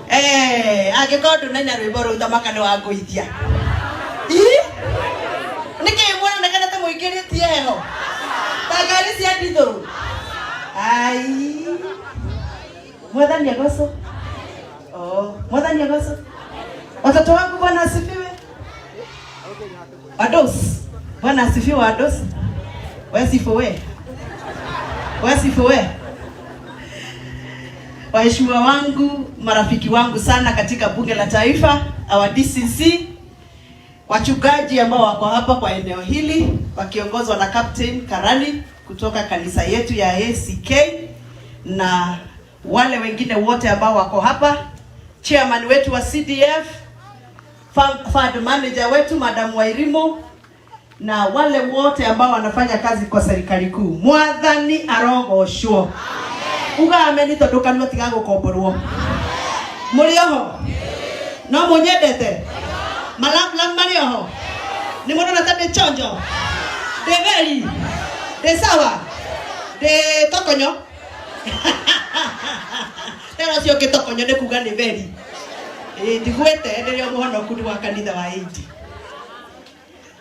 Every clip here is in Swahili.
Eh, angĩkorwo ndũnaina rwĩmbo rũu thamaka nĩ wangũithia. Ii? Nĩkĩ mũronekana ta mũingĩrĩtie heho? Ta ngari cia ndithũrũ? Ai. Mwathani agocwo. Oh, Mwathani agocwo. Watoto wangu, Bwana asifiwe. Wados. Bwana asifiwe wados. We sifu we. We sifu we. Waheshimiwa wangu, marafiki wangu sana katika Bunge la Taifa, our DCC, wachungaji ambao wako hapa kwa eneo hili wakiongozwa na Captain Karani kutoka kanisa yetu ya ACK na wale wengine wote ambao wako hapa, chairman wetu wa CDF, fund manager wetu Madam Wairimu na wale wote ambao wanafanya kazi kwa serikali kuu. Mwathani arogocwo. Uga ameni tondu kanua tiga gukomborwo. Muri oho? No munyendete? Malamlam mari oho? Ni murona ta ndi chonjo? Ndi veri? Ndi sawa? Ndi tokonyo? Tera ũcio ũngĩ tokonyo nĩ kuga nĩ veri. Ĩĩ ndigwĩte ndĩrĩ o mũhonoku nĩ wa kanitha wa Indi.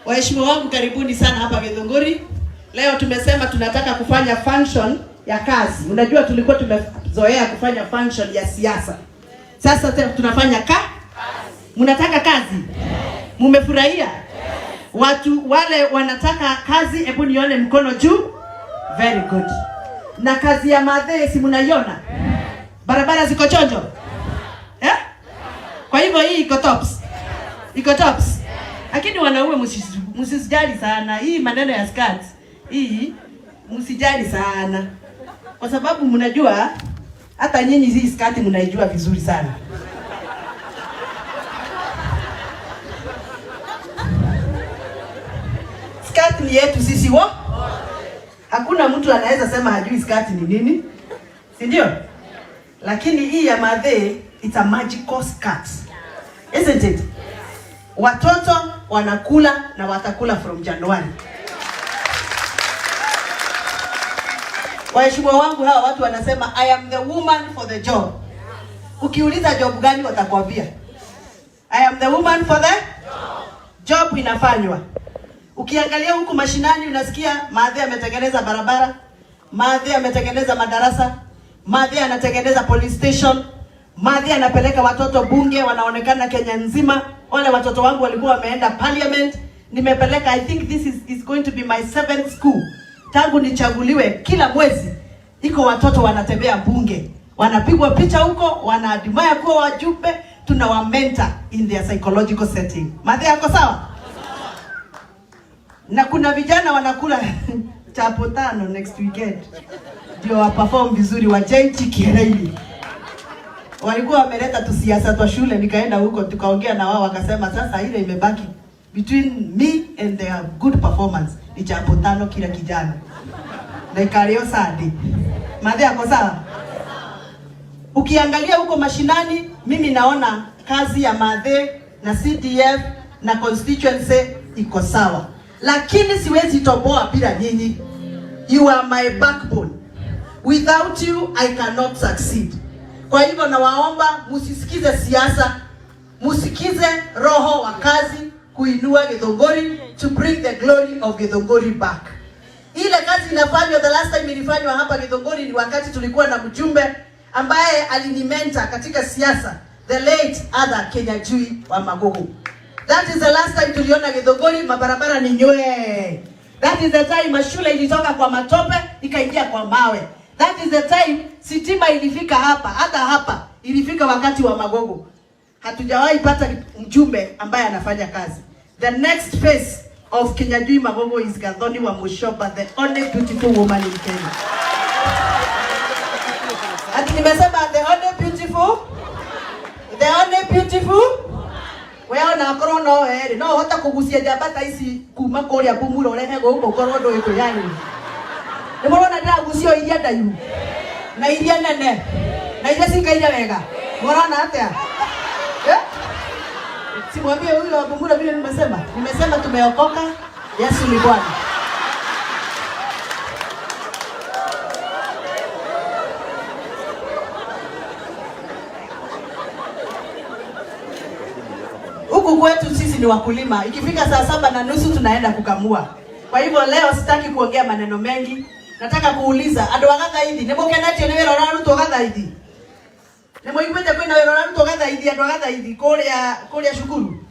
Waheshimiwa wangu, karibuni sana hapa Githunguri. Leo tumesema tunataka kufanya function ya kazi. Unajua tulikuwa tumezoea kufanya function ya siasa. Sasa tena tunafanya ka mnataka kazi? Mumefurahia? Watu wale wanataka kazi, hebu nione mkono juu. Very good. Na kazi ya madhe si mnaiona? Barabara ziko chonjo? Eh? Kwa hivyo hii iko tops. Iko tops. Lakini wanaume msisijali sana hii maneno ya skirts. Hii msijali sana. Kwa sababu mnajua hata nyinyi hii skati mnaijua vizuri sana. Skati ni yetu sisi wo. Hakuna mtu anaweza sema hajui skati ni nini, si ndio? Lakini hii ya madhe, it's a magical skirt. Isn't it? Watoto wanakula na watakula from January. Waheshimiwa wangu, hawa watu wanasema I am the woman for the job. Ukiuliza job gani watakwambia I am the woman for the job. Inafanywa. Ukiangalia huku mashinani unasikia Madhe ametengeneza barabara, Madhe ametengeneza madarasa, Madhe anatengeneza police station, Madhe anapeleka watoto bunge, wanaonekana Kenya nzima. Wale watoto wangu walikuwa wameenda parliament, nimepeleka. I think this is going to be my seventh school tangu nichaguliwe. Kila mwezi iko watoto wanatembea bunge, wanapigwa picha huko, wanaadmire kuwa wajumbe, tunawamentor in their psychological setting. Madhe yako sawa? Na kuna vijana wanakula chapo tano next weekend ndio wa perform vizuri wa Jenchi Kireini. Walikuwa wameleta tu siasa twa shule, nikaenda huko tukaongea na wao, wakasema sasa ile imebaki between me and their good performance ni chapo tano kila kijana na ikalio sadi. Madhe yako sawa? Ukiangalia huko mashinani, mimi naona kazi ya madhe na CDF na constituency iko sawa, lakini siwezi toboa bila nyinyi. You are my backbone. Without you I cannot succeed. Kwa hivyo nawaomba musisikize siasa, musikize roho wa kazi kuinua Githunguri, to bring the glory of Githunguri back. Ile kazi inafanywa, the last time ilifanywa hapa Githunguri ni wakati tulikuwa na mjumbe ambaye alinimenta katika siasa, the late Arthur Kinyanjui wa Magogo. That is the last time tuliona Githunguri mabarabara ni nywe. That is the time mashule ilitoka kwa matope ikaingia kwa mawe. That is the time sitima ilifika hapa, hata hapa ilifika wakati wa Magogo. Hatujawahi pata mjumbe ambaye anafanya kazi. The next phase of Kinyanjui Magogo is Gathoni wa Mushoba, the only beautiful woman in Kenya. Ati nimesema the only beautiful. We ona akorwo no we no ũhote kũgucia njamba ta ici kuma kũrĩa Bumula ũrehe gũkũ ũkorwo ndũĩ kwĩyarĩria. Nĩ mũrona ndĩragucia iria ndaihu na iria nene na iria cikaire wega. Mũrona atĩa? Eh? Simwambie huyo wa Bumula vile nimesema. Nimesema tumeokoka, Yesu ni Bwana. Huku kwetu sisi ni wakulima, ikifika saa 7:30 tunaenda kukamua. Kwa hivyo leo sitaki kuongea maneno mengi, nataka kuuliza andu a Gathaithi nĩ mũkenetio nĩ wĩra ũrarutwo Gathaithi? Nĩ mũiguĩte kwĩna wĩra ũrarutwo Gathaithi, andũ a Gathaithi, kũrĩa cukuru?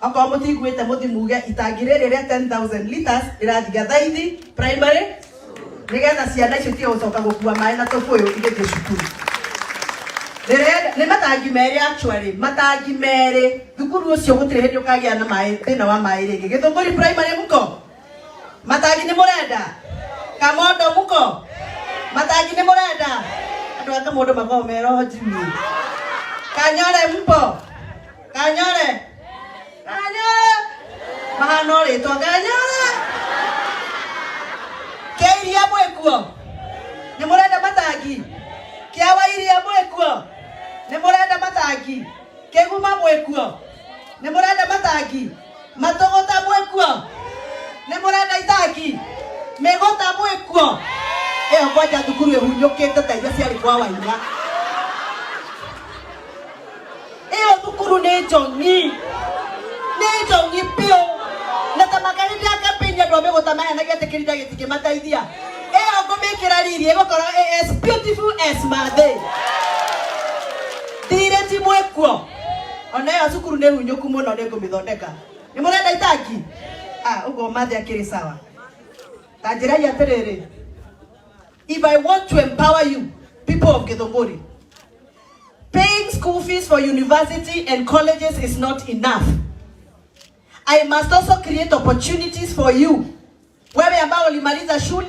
Okorwo mũtiguĩte, mũthi muge itangi rĩrĩ rĩa 10,000 liters rĩrathiĩ Gathaithi Primary nĩgetha ciana icio itige gũcoka gũkua maĩ na tũbũyũ igĩthiĩ cukuru. Rĩrĩa nĩ matangi 2, actually matangi 2, thukuru ũcio gũtirĩ hĩndĩ ũkagĩa na maĩ, thĩna wa maĩ rĩngĩ. Gĩthũngũri Primary mko? Matangi nĩ mũrenda? Kamondo mko? Matangi nĩ mũrenda? Andũ a Kamondo makoragwo me roho njui. Kanyore mpo? Kanyore, Kanyore mahana ũrĩtwa Kanyore. Kĩa iria mwĩkuo? Nĩ mũrenda matangi? Kĩa wa iria mwĩkuo? Nĩ mũrenda matangi? Kĩguma mwĩkuo? Nĩ mũrenda matangi? Matũgũta mwĩkuo? Nĩ mũrenda itangi? Mĩgũta mwĩkuo? Ĩyo kwanja thukuru ĩhunyũkĩte ta iria ciarĩ kwa Waina. Ĩyo thukuru nĩ njongi, nĩ njongi biũ, na ta maka hĩndĩ ya campaign andũ a Mĩgũta maheanagia atĩ kĩrinda gĩtingĩmateithia. Ĩyo ngũmĩkĩra riri, ĩgũkorwo ĩ as beautiful as Mathe Ndirĩti mwĩkuo. Ona ĩyo cukuru nĩ hunyũku mũno, nĩ ngũmĩthondeka. Nĩ mũrenda itangi? Ah, ũguo Mathe akĩrĩ sawa. Ta njĩrai atĩrĩrĩ, if I want to empower you people of Githunguri, paying school fees for university and colleges is not enough. I must also create opportunities for you. Wewe ambao ulimaliza shule,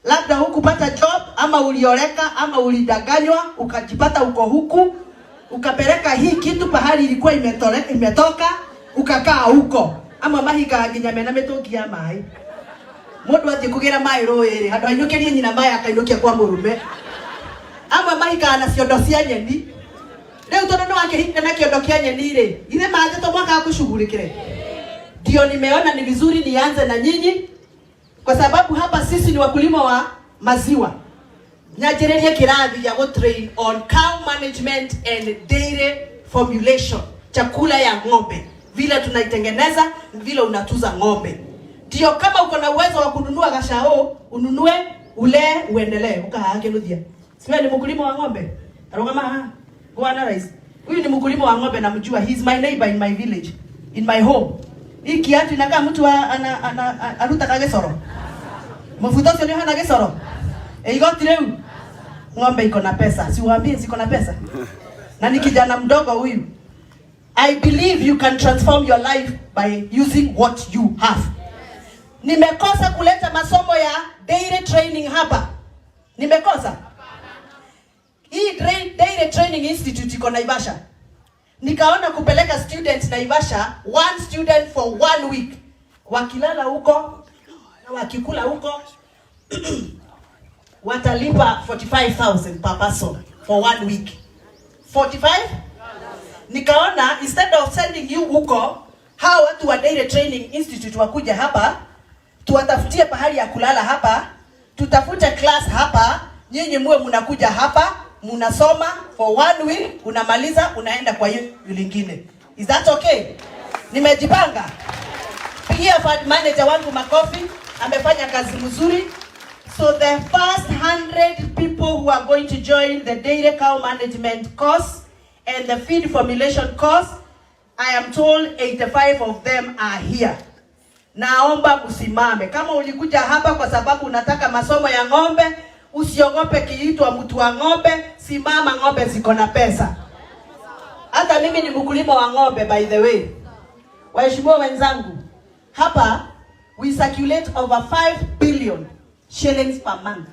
labda hukupata job ama ulioleka ama ulidanganywa ukajipata uko huku, ukapeleka hii kitu pahali ilikuwa imetoka, ukakaa huko, ama mahiga nginya mena mĩtũngi ya maĩ. Mũndũ athiĩ kũgĩra maĩ rũĩ rĩ, handũ ainũkĩrie nyina maĩ, akainũkia kwa mũrume. Amwe mahikaga na ciondo cia nyeni. Rĩu tondũ nĩ wakĩhinga na kĩondo kĩa nyeni rĩ, githĩ mathĩ to mwaka akũcugurĩkĩre? Ndio nimeona ni vizuri nianze na nyinyi kwa sababu hapa sisi ni wakulima wa maziwa. Nyanjĩrĩrie kĩrathi gĩa gũtrain on cow management and dairy formulation, chakula ya ng'ombe, vile tunaitengeneza, vile unatuza ng'ombe. Ndio kama uko na uwezo wa kununua gacao, ununue, ule, uendelee ukahakenuthia. Siwe ni mkulima wa ng'ombe? Arugama haha. Bwana Rais, huyu ni mkulima wa ng'ombe, namjua. He is my neighbor in my village, in my home. Hii kiatu inakaa mtu ana arutaga gĩcoro. Mũbuto ũcio nĩ ũhana gĩcoro. E, igoti rĩu ng'ombe iko na pesa, si uambie ziko na pesa, na ni kijana mdogo huyu. I believe you can transform your life by using what you have. Nimekosa kuleta masomo ya dairy training hapa? Nimekosa? Hii Dairy Training Institute iko Naivasha. Nikaona kupeleka students Naivasha, one student for one week, wakilala huko na wakikula huko, watalipa 45,000 per person for one week. 45? Nikaona instead of sending you huko, hao watu wa Dairy Training Institute wakuja hapa, tuwatafutie pahali ya kulala hapa, tutafute class hapa, nyinyi muwe mnakuja hapa, munasoma for one week, unamaliza, unaenda kwa hiyo lingine. Is that okay? Nimejipanga. Pigia fund manager wangu makofi, amefanya kazi mzuri. So the first 100 people who are going to join the dairy cow management course and the feed formulation course, I am told 85 of them are here. Naomba msimame. Kama ulikuja hapa kwa sababu unataka masomo ya ng'ombe, usiogope kiitwa mtu wa ng'ombe, simama, ng'ombe ziko na pesa. Hata mimi ni mkulima wa ng'ombe, by the way. Waheshimiwa wenzangu, hapa we circulate over 5 billion shillings per month.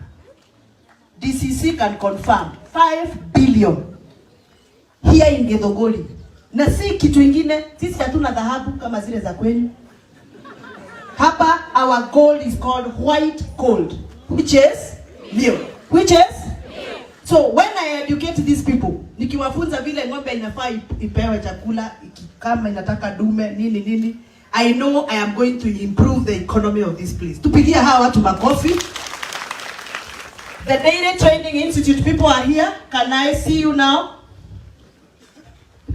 DCC can confirm 5 billion here in Githunguri. Na si kitu ingine, sisi hatuna dhahabu kama zile za kwenu. Hapa our gold is called white gold, which is milk. Which is? So when I educate these people, nikiwafunza vile ng'ombe inafaa ipewe chakula, kama inataka dume nini nini, I know I am going to improve the economy of this place. Tupigie hawa watu makofi. The Dairy Training Institute people are here. Can I see you now?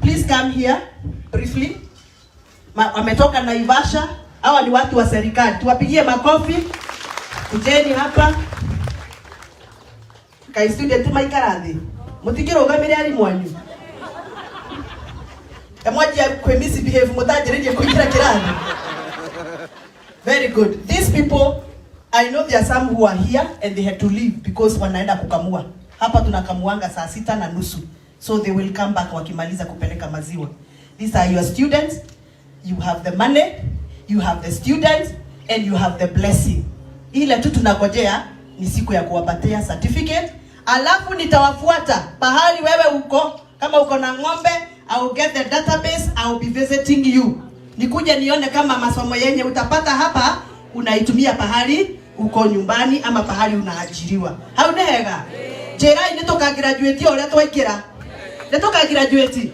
Please come here briefly. Wametoka Naivasha. Hawa ni watu wa serikali, tuwapigie makofi. Kujeni hapa kai student maikara thi mutikĩrũgamĩre arimũ anyu emwanjia kwĩ misbehave mũtanjĩrĩrie kũingĩra kĩrathi. Very good. These people, I know there are some who are here and they had to leave because wanaenda kukamua. Hapa tunakamuanga saa 6:30. So they will come back wakimaliza kupeleka maziwa. These are your students. You have the money, you have the students, and you have the blessing. Ile tu tunagojea ni siku ya kuwapatia certificate, alafu nitawafuata pahali wewe uko. Kama uko na ng'ombe, I will get the database, I will be visiting you. Nikuje nione kama masomo yenye utapata hapa unaitumia pahali uko nyumbani ama pahali unaajiriwa. Hau nĩ hega? Njĩrai nĩ tũkagraduate ũrĩa twaingĩra. Nĩ tũkagraduate.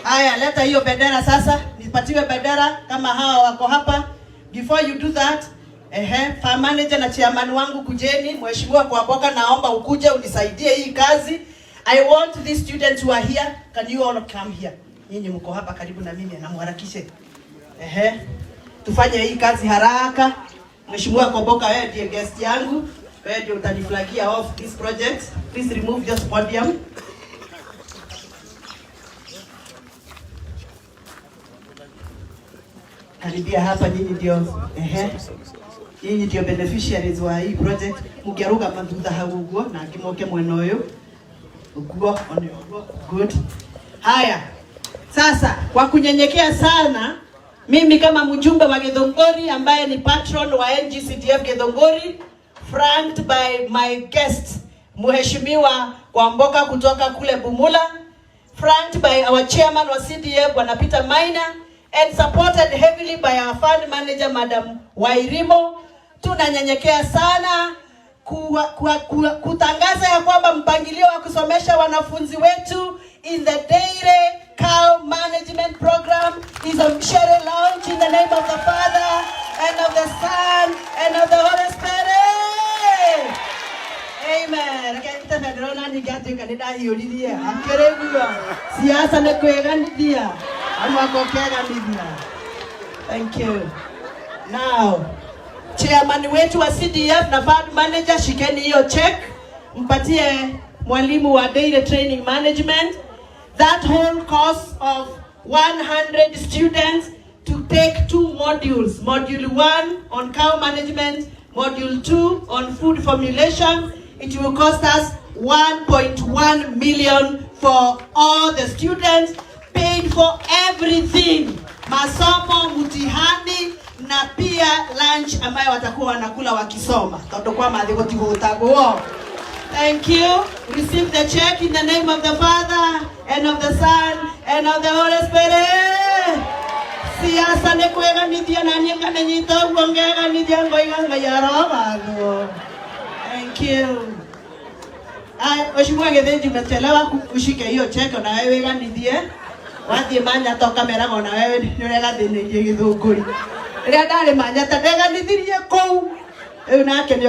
Haya, leta hiyo bendera sasa, nipatiwe bendera kama hawa wako hapa. Before you do that, ehe, farm manager na chairman wangu kujeni. Mheshimiwa Kwamboka, naomba ukuje unisaidie hii kazi. I want these students who are here, can you all come here? Nyinyi mko hapa karibu na mimi na muharakishe. Ehe. Tufanye hii kazi haraka. Mheshimiwa Kwamboka, wewe ndiye guest yangu. Wewe ndio utaniflagia off this project. Please remove your podium. Karibia hapa nyinyi ndio, ehe. Nyinyi ndio beneficiaries wa hii project. Mũngĩarũgama thutha hau ũguo na ngĩmoke mwena ũyũ. Ũguo, one ũguo. Good. Haya. Sasa kwa kunyenyekea sana, mimi kama mjumbe wa Githunguri ambaye ni patron wa NGCDF Githunguri, flanked by my guest Mheshimiwa Kwamboka kutoka kule Bumula, flanked by our chairman wa CDF Bwana Peter Maina, and supported heavily by our fund manager Madam Wairimo, tunanyenyekea sana kutangaza ya kwamba mpangilio wa kusomesha wanafunzi wetu in the Dairy Cow Management Program is officially launched in the name of the Father and of the Son and of the Holy Spirit. Amen. Reke njite bendera na ningĩ atuĩka nĩ ndahiũririe akĩrĩgua siasa nĩ kwĩganithia amwaka ũkeganithia. Thank you. Now, chairman wetu wa CDF na fund manager, shikeni hiyo check, mpatie mwalimu wa Dairy Training Management. That whole course of 100 students to take two modules, module 1 on cow management, module 2 on food formulation. It will cost us 1.1 million for all the students, paid for everything, masomo, mtihani na pia lunch ambayo watakuwa wanakula wakisoma tondu kwa mathi gutigutagwo. Thank you. Receive the check in the name of the Father and of the Son and of the Holy Spirit. Siasa nĩ kwĩganithia na niĩ nganinyita ũguo ngeganithia ngoiga Ngai arogathwo. Thank you. Ay, Mheshimiwa Githinji, umechelewa, ushike hiyo check na wewe wĩganithie. Wathiĩ Manyata ũkameraga ona wewe nĩ ũregathĩnĩirie Gĩthũngũri. Rĩrĩa ndarĩ Manyata ndeganithirie kũu. Rĩu nake nĩ